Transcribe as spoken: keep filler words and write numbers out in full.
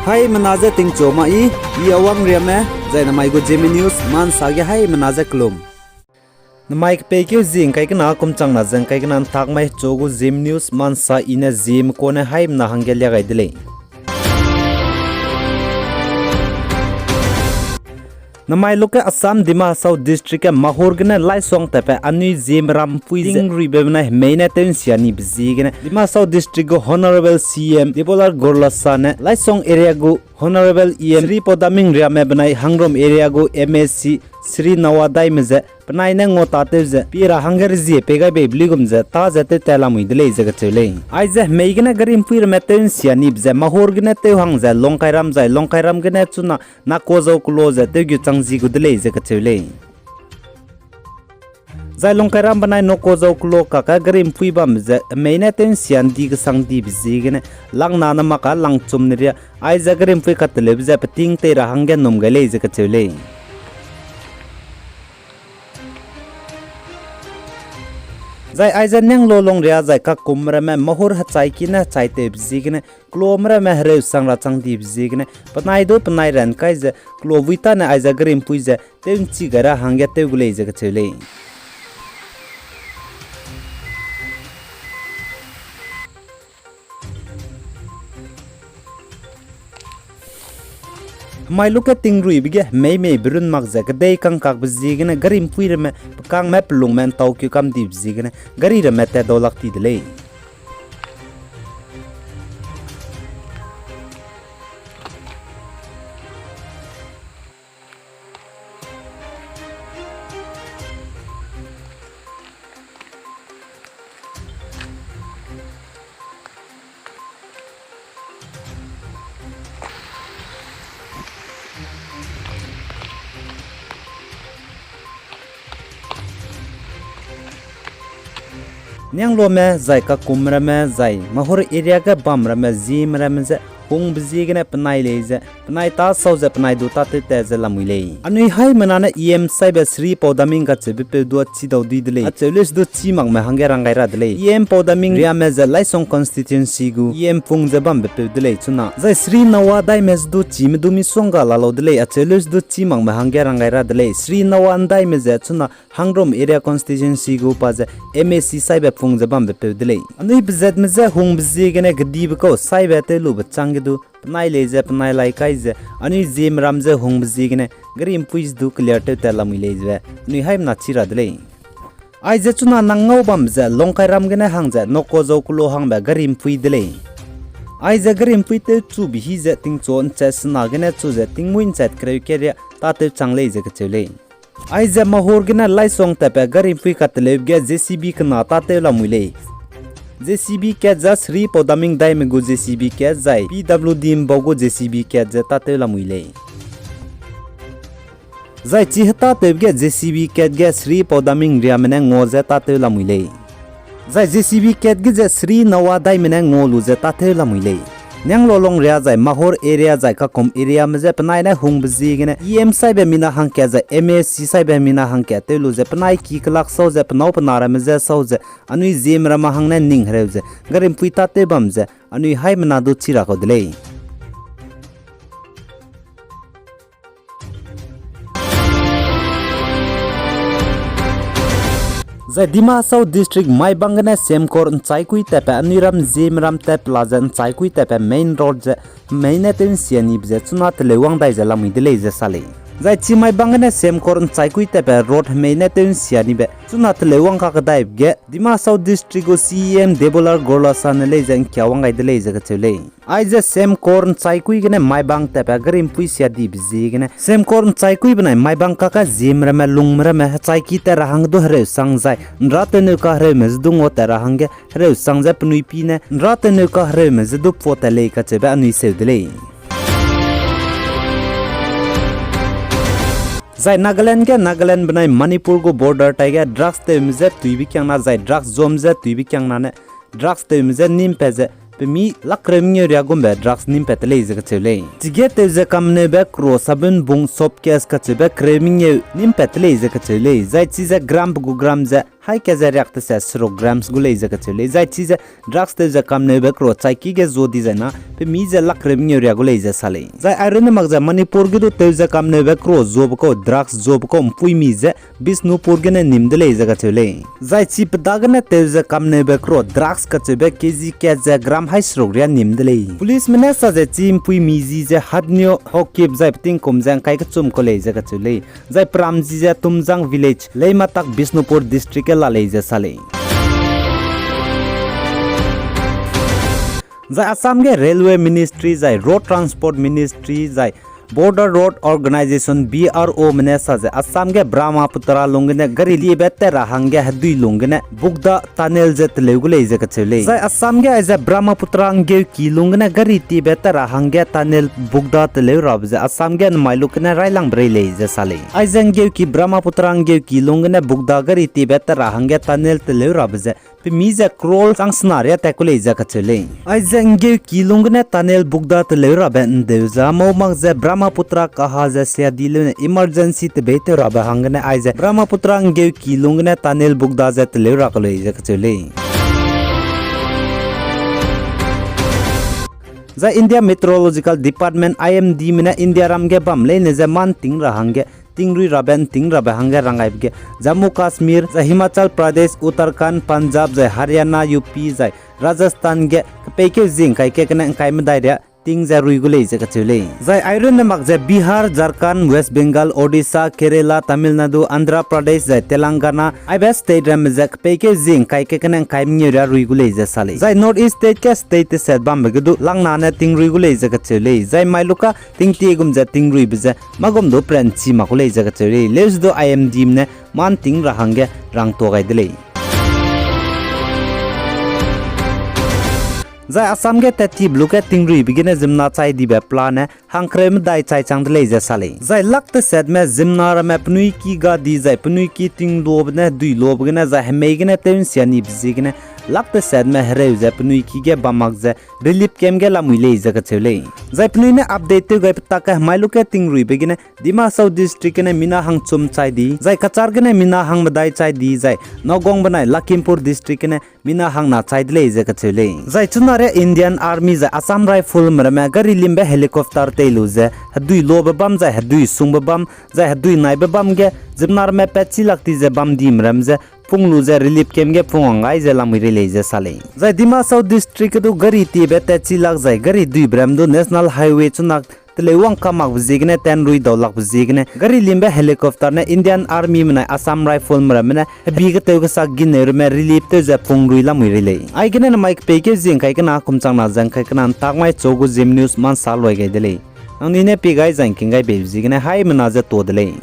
Haimena je tingchu ma i, i Awang Riame, zai namai gu Zeme News ma nsa ge haimena je kelum. Namai kepeikeu zie ngkai kena kum changna ze ngkai kena ntak mai chu gu Zeme News ma nsa i ne Zeme kune haimena hangge lia gai de lei. Namai luke Assam Dima Hasao District ge Mahur gene Laisong tatbe anui Zeme rampui ze tingruibe benai hemei ne tew nsia nibe ziegene Dima Hasao District gu Honourable C M Debolal Gorlosa ne Laisong area gu Honourable E M Shri Paudaming Riame benai Hangrum area gu M A C Shri Noah Daime ze penai ne ngua tâtew ze pie ra hangge rezie pei gai beibe luigum ze tâ ze tewtat lamui de lei ze kacheu lei. Aize hemei gene garimpui ramme tew nsia nibe ze Mahur gene tew hang ze Longkairam zai Longkairam gene chuna Nakozao kelo ze tewgu chang zi gu de lei ze kacheu lei. Zai Longkairam benai Nakozao kelo kakge garimpui bambe ze hemei ne tew nsia ndi kesang dibe ziegene langna ne mak ka langchum ne ria, aize garimpui kateleube ze peting tei ra hangge num gai lei ze kacheu lei. Zai aize Nianglo longria zai kakum ramme Mahur hechaiki ne hechaitewbe ziegene keloa ramme hereu sang ra chang dibe ziegene penai du penai ran kai ze keloa vui tâne aize garimpui ze tew nchi gai ra hangge tew gu lei ze kacheu lei. Hemai luke tingruibe ge hemei mei berun mak ze kedei kangkakbe ziegene garimpui ramme pekangme pelungme ntau keu kam dibe ziegene gari ramme tat dau lak ti de lei. Niangloame zai kakum ramme zai Mahur area ge bam ramme Zeme ramme ze hungbe ziegene penai lei ze penai tâ sau ze penai du tâtew tat ze lamui lei. Anui haimena ne E M saibe Shri Paudaming kacheube peu du chidau dui de lei. Acheu leu se du chî makme hangge rang gai ra de lei. E M Paudaming Riame ze Laisong constituency gu E M pung ze bambe peu de lei chuna. Zai Shri Noah Daime ze du chîme du misongga la lau de lei. Acheu leu se du chî makme hangge rang gai ra de lei. Shri Noah Daime ze chuna Hangrum area constituency gu pa ze M A C saibe pung ze bambe peu de lei. Anui bezatme je hungbe ziegene kedibe kau saibe tew lube chang ge du penai lei ze penai lai kai ze anui Zeme ram je hungbe ziegene garimpui ze du clear tew tat lamui lei ze anui haimena chi ra de lei. Aize chuna nang ngau bambe ze Longkairam gene hang ze Nakozao kelo hangbe garimpui de lei. Aize garimpui tew chube hi ze tingchu nchat sena gene chu ze tingmui nchat kereu keria tâtew chang lei ze kacheu lei. Aize Mahur gene Laisong tatbe garimpui kateleube ge J C B kena tâtew lamui lei. J C B kat ze Shri Paudaming Daime gu J C B kat zai P W D mbau gu J C B kat ze tâtew lamui lei. Zai chi hetâtewbe ge J C B kat ge Shri Paudaming Riame ne ngua ze tâtew lamui lei. Zai J C B kat ge ze Shri Noah Daime ne ngua lu ze tâtew lamui lei. Nianglo longria zai Mahur area zai kakum area me je penai ne hungbe ziegene E M saibe mina hangkat zai M A C saibe mina hangkat tew lu ze penai ki kelak sau ze penâu pena ramme je sau ze anui Zeme ramme hang ne ning hereu ze garimpui tâtew bam ze anui haimena du chi ra kau de lei. Zai Dima Hasao District Maibang gene Semkhor nchaikui tatbe anui ram Zeme ram tat pela ze nchaikui tatbe main road ze hemei ne tew nsia nibe ze chuna teleu wang dai ze lamui de lei ze sa lei. Zai chi Maibang gene Semkhor nchaikui tatbe road hemei ne tew nsia nibe chuna teleu wang kakedaibe ge Dima Hasao District gu C E M Debolal Gorlosa ne lei ze ngkia wang gai de lei ze kacheu lei. Aize Semkhor nchaikui gene Maibang tatbe garimpui sia dibe ziegene Semkhor nchaikui benai Maibang kakge Zeme ramme lungme ramme hechaiki tat ra hangge du hereu sang zai nra teneu kahereume ze du ngua tat ra hangge hereu sang ze penui pi ne nra teneu kahereume ze du pua tat lei kacheube anui seu de lei. Zai Nagaland ge Nagaland benai Manipur gu border taige drugs tewme je tuibe kiangna zai drugs zuam ze tuibe kiangna ne drugs tewme je nîm pat ze pemi lak kereu mengeu riagumbe drugs nîm pat de lei ze kacheu lei. Chige tew ze kameneube kro sabun bung soap case kacheube kereu mengeu nîm pat de lei ze kacheu lei. Zai chize gram pe gu gram ze hai ka ze riak teset seruk grams gu lei ze kacheu lei. Zai chize drugs tew ze kamneube kro chaiki ge zua di zai na, pe mi ze lak reu mengeu riak gu lei ze sa lei. Zai airunne mak ze Manipur ge du tew ze kamneube kro zuabe kau drugs zuabe kau mpuimi ze Bishnupur gene nim de lei ze kacheu lei. Zai chi pe dagene tew ze kamneube kro drugs kacheube K G kat ze gram hai seruk riâ nim de lei. Policeme ne sa ze chi mpuimi ji ze Hadnio Hokip zai pe tingkum ze ngkai kechum kau lei ze kacheu lei. Zai peram ji ze Tumjang Village, Leimatak, Bishnupur District ge la lei ze sa lei. Zai Assam ge Railway Ministry zai Road Transport Ministry zai Border Road Organisation, B R Omene sa ze Assam ge Brahmaputra lung gene gari tiebe tat ra hangge hedui lung gene Bugda Tunnel ze teleu gu lei ze kacheu lei. Zai Assam ge aize Brahmaputra nggeuki lung gene gari tiebe tat ra hangge tunnel Bugda teleu rabe ze Assam ge nemai lu gene railangbe rei lei ze sa lei. Aize nggeuki Brahmaputra nggeuki lung gene Bugda gari tiebe tat ra hangge tunnel teleu rabe ze pe mi ze crore chang sena riâ tat ku lei ze kacheu lei. Aize nggeuki lung gene tunnel Bugda teleu rabe ndeu ze mau mak ze Brahmaputra kaha ze siadi leune emergency tebeitew rabe hanggene aize Brahmaputra nggeuki lung gene tunnel Bugda ze teleu ra ku lei ze kacheu lei. Zai India Meteorological Department, I M Dme ne Indiaram ge bam leine je mâ nting ra hangge tingrui rabe nting rabe hangge ranggaibe ge Jammu Kashmir, zai Himachal Pradesh, Uttarakhand, Punjab, zai Haryana, U P, zai Rajasthan ge kepeikeu zie ngkai kat gene ngkai medai riâ ting ze rui gu lei ze kacheu lei. Zai airunne mak ze Bihar, Jharkhand, West Bengal, Odisha, Kerala, Tamil Nadu, Andhra Pradesh, zai Telangana, aibe state ramme ze kepeikeu zie ngkai kat gene ngkai mengeu riâ rui gu lei ze sa lei. Zai North East state ge state teset bambe ge du langna ne tingrui gu lei ze kacheu lei. Zai mai luka tingtie gum ze tingruibe ze mâ gum du peranchi mak ku lei ze kacheu lei. Leuse du I M Dme ne mâ nting ra hangge rangtua gai de lei. Zai Assam ge tat tibe luge tingruibe gene ziemmena chai dibe pelane hangkereu medai chai chang de lei ze sa lei. Zai lak tesetme ziemmena ramme penui ki ga di zai penui ki tingluabe ne hedui luabe gene zai hemei gene tew nsia nibe ziegene lak tesetme hereu ze penui ki ge bam mak ze relief camp ge lamui lei ze kacheu lei. Zai penui ne update tew gaibe tak ge hemai luge tingruibe gene Dima Hasao District gene mina hangchum chai di, zai Cachar gene mina hangmedai chai di, zai Nagaon benai Lakhimpur District gene mina hangna chai de lei ze kacheu lei. Zai chuna riâ Indian Army zai Assam Rifleme ramme gari limbe helicopter tei lu ze hedui luabe bam zai hedui sungbe bam zai hedui naibe bam ge ziemmena ramme patchi lak ti ze bam dime ram ze pung lu ze relief camp ge pung wang gai ze lamui rei lei ze sa lei. Zai Dima Hasao District ge du gari tiebe tatchi lak zai gari duibe ram du National Highway chuna teleu wang ka makbe ziegene tanrui dau lakbe ziegene gari limbe helicopter ne Indian Armyme nai Assam Rifleme ramme ne hebi ketew kesak gineu ramme relief tew ze pung rui lamui rei lei. Aigene namai kepeikeu zie ngkai kena kum changna ze ngkai kena ntak mai chu gu Zeme News mansa loi gai de lei. Nangnui ne pie gai zai ngking gai beibe ziegene haimena ze tuâ de lei.